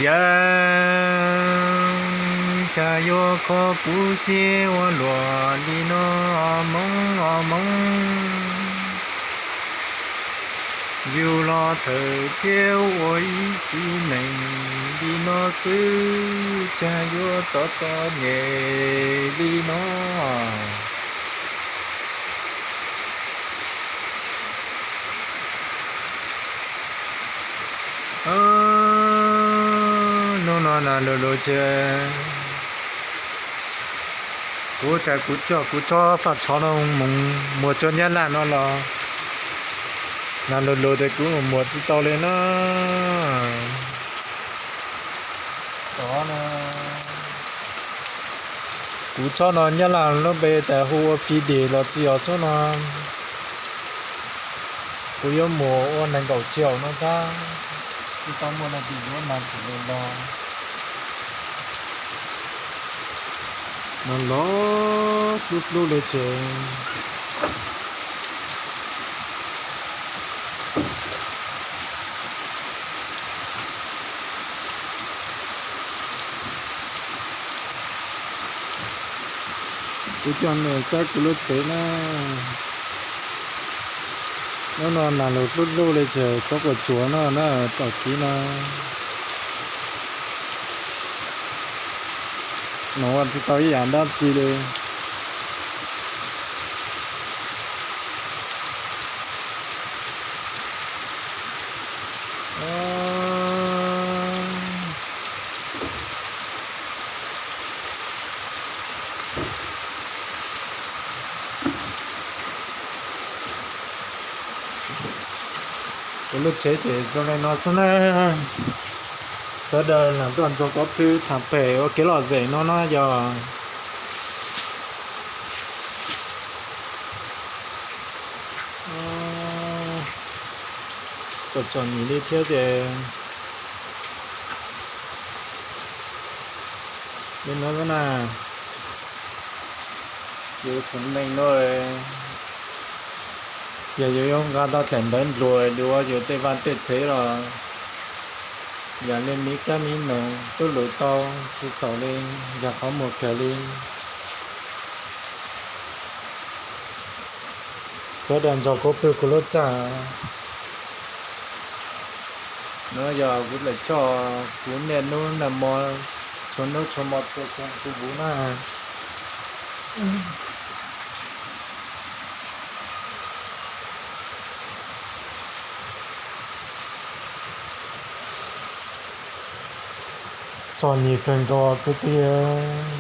Yawg, cas yuav kho kuv xiab ua luaj li no, Hmoob os Hmoob. Yus los thawm thiab ua ib sim neej li no xwb, cas yuav txom txom nyem li no. Hnub no nas lug lug ces kuv tas kuv coj kuv tsob faj tshov no mus muag tsob nyab laj no los nas lug lug ces kuv mus muag tsis tau li na. Kuv tsob no nyab laj lub npe tas hu ua fi des los tsis yog xwb no. Kuv yuav muag ua nees nkaum caum no tab tsis tau muaj leej twg yuav mas tsis li los. Mas los hlub hlub li ces kuv coj nej saib kuv lub tsev na. Hnub no nas lug hlub hlub li ces tsob kuam tsuav no na, tom kiv no. Nws ua tsis tau ib yam dab tsi li. Kuv lub tsev ces zoo li no xwb na. Sawv daws lam tuaj ntsoov kuv pw thaum pem ua kev lom zem no na yog. Txom txom nyem li thiab ces li no na. Yus xeem neeg no, ces yus yuav nqa tau daim ntawv npluas yus ua yus tej vaj tej tsev los yam li miv kab miv noog tub lus tau tsis txhaum li, yog qhov muag kawg li. Sawv daws nrog kuv pw kuv lub txaj. No yog kuv daim choj kuv niaj hnub nag hmo, txhua hnub txhua hmo txhua xyoo kuv huv na. Txom nyem kawg nkaus kwv tij.